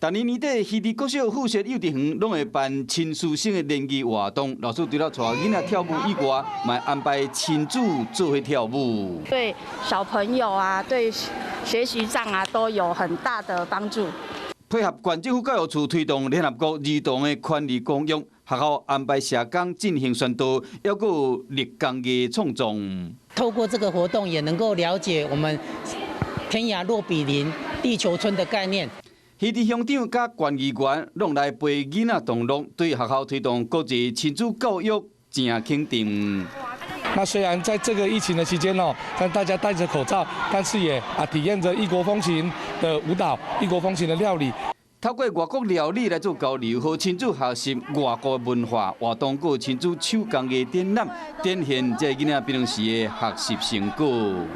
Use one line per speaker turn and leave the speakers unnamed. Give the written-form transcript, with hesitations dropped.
逐年年底，魚池國小附設幼稚園攏會辦親師生的聯誼活動，老師除了帶囡仔跳舞以外，嘛會安排親子做伙跳舞。
對小朋友啊，對學習上啊，都有很大的幫助。
配合縣政府教育處推動聯合國兒童的權利公約，學校安排社工進行宣導，抑閣有力工藝創作。
透過這個活動，也能夠了解我們天涯若比鄰、地球村的概念。
魚池鄉長佮縣議員攏來陪囡仔同樂，對學校推動國際親子教育誠肯定。
那雖然在這個疫情的期間哦，但大家戴着口罩，但是也體驗着異國風情的舞蹈、異國風情的料理。
透過外國料理來做交流，予親子學習外國文化活動，閣有親子手工藝展覽，展現這个囡仔平常時的學習成果。